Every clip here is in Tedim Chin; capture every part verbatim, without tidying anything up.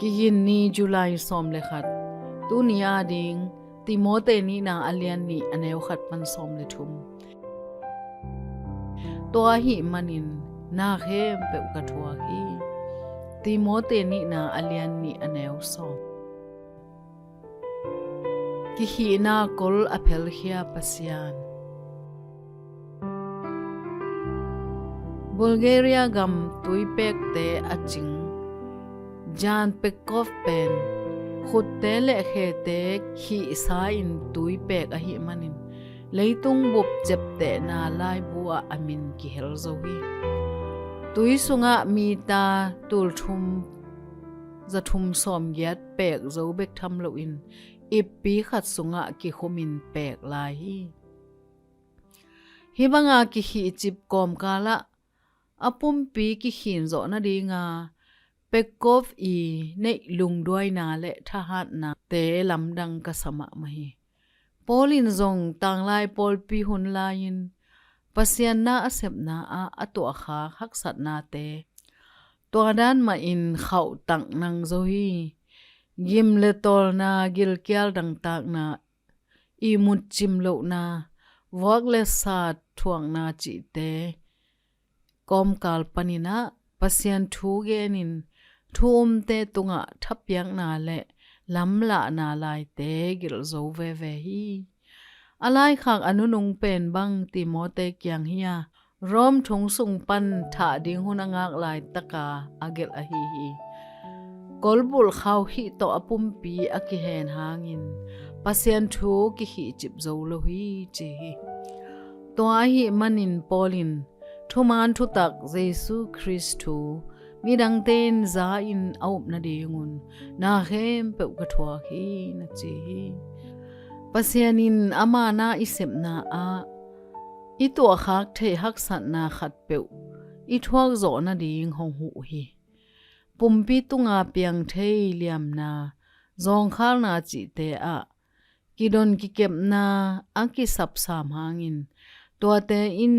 Kigin ni, July sawm le khat. Tuni ading Timote nihna a lian nih a neu khat pan sawm le thum. Tua ahih manin na khempeuh ka thuak hi. Timote nihna a lian nih a neu sawm. Kihihna kol a phelkhia Pasian. Bulgaria gam tuipekte a cing Jan Petkov pen khutte le khete khihsa-in tuipek ahih manin leitung bup ceptehna laibu ah a min kihel zo hi. Tui sungah mita tulthum zathum sawmgiat pek zo bek tham loin ippi khat sungah kikhumin pek lai hi. Hih banga kikhihcip kawmkalah a pumpi kikhin zawh nadinga Petkov i neih lungduaina le thahatnate lamdang ka sa mahmah hi. Paul in zong tanglai pawlpi hun lai-in Pasian na a sepna ah a tuahkhak haksatnate tua dan mahin khauhtak nang zo hi. Gim le tawlna, gilkial dangtakna, ihmut cimlohna, vuak le sat thuakna cihte kawmkal panin ah Pasian thu genin thu umte tungah thapiakna le lamlahna laite gelh zo veve hi. A laikhak a nunung pen bang Timote kiang hi-a Rom thong sung pan thah ding hun a ngak laitaka a gelh ahi hi. Kolbulh khaukhih tawh a pumpi a kihen hangin Pasian thu kikhihcip zo lo hi ci hi. Tua ahih manin Paul in thuman thutak Jesu Khrist thu midangte in za-in a up nadingun na khempeuh ka thuak hi na ci hi. Pasian in ama na i sepna ah i tuahkhak theih haksatna khatpeuh i thuak zawh nading hong huh hi. Pumpi tunga piang thei liamna, zawngkhalna cihte ah kidon kikepna a kisapsam hangin tuate in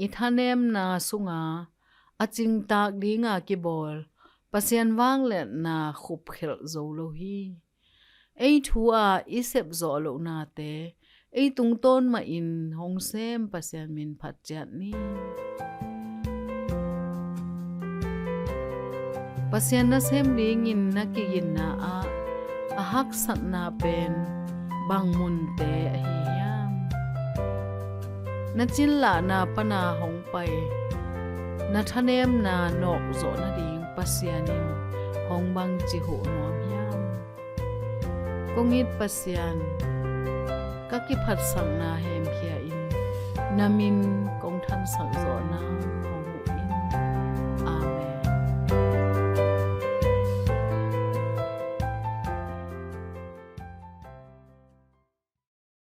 i thanemna sunga a cingtak dinga kibawl Pasian vangliatna khupkhelh zo lo hi. Ei thu-a i sepzawh lohnate ei tungtawn mahin hong sem Pasian min phat ciat ni. Pasian nasem dingin na kiginna ah a haksatna pen bang munte ahi hiam? Na cinlahna pana hong pai na thanemna nawkzawh nading Pasian in hong bangci huh nuam hiam? Kong it Pasian, ka kiphatsakna hemkhia in na min kong thansak zawh nang hong